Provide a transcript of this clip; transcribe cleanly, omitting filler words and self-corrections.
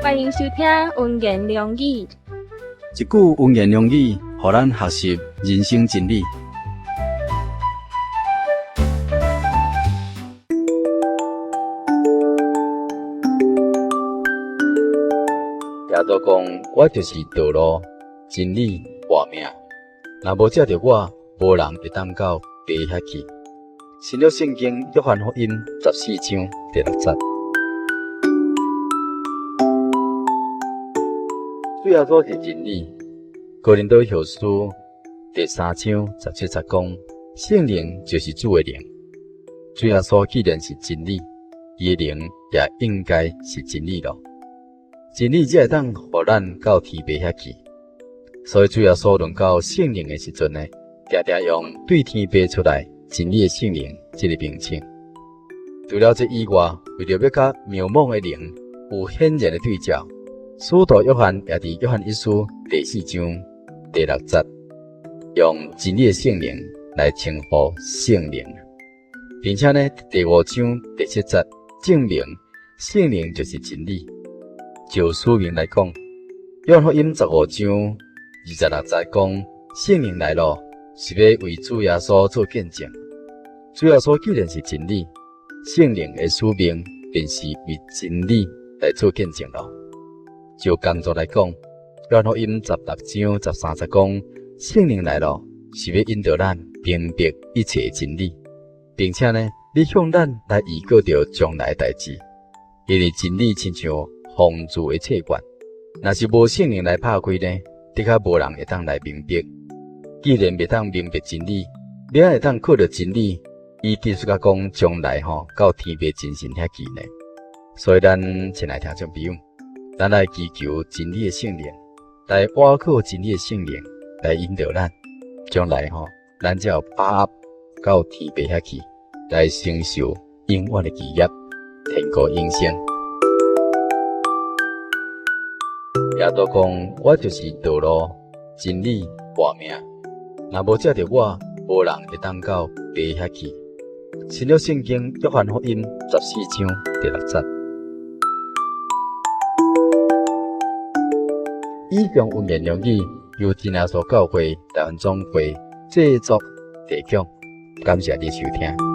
歡迎收聽溫言良語。一句溫言良語，予咱學習人生真理。耶穌講：我就是道路、真理、活命。若無藉著我，無人會當到父遐去。新約聖經約翰福音14章第6節。主耶穌是真理。哥林多後書第3章17節講：聖靈就是主的靈。主耶穌既然是真理，伊的靈也應該是真理囉。真理才會當予咱到天父遐去。所以主耶穌論到聖靈的時陣呢，定定用對天父出來真理的聖靈這个名稱。除了這以外，為著欲佮謬妄的靈有顯然的對照，使徒約翰也佇約翰一書第4章第6節，用真理的聖靈來稱呼聖靈，並且呢，第5章第7節證明聖靈就是真理。就使命來講，約翰福音15章26節講，聖靈來了，是欲為主耶穌做見證。主耶穌既然是真理，聖靈的使命便是為真理來做見證囉。就工作來講，約翰福音16章13節講，聖靈來了，是欲引導咱明白一切真理，並且呢，欲向咱來預告著將來的代誌。因為真理親像風柱的冊卷，若是無聖靈來拍開呢，的確無人會當來明白。既然袂當明白真理，欲按會當靠著真理，以直說講將來吼到天父真神遐去呢？所以咱親愛聽眾朋友，咱來祈求真理的聖靈，來倚靠真理的聖靈來引導咱，將來吼，咱才有把握到天父遐去，來承受永遠的基業，天國永生。耶穌講：我就是道路、真理、活命。若無藉著我，無人會當到父遐去。新約聖經約翰福音14章第6節。以上溫言良語由真耶穌教會台灣總會製作提供，感謝你收聽。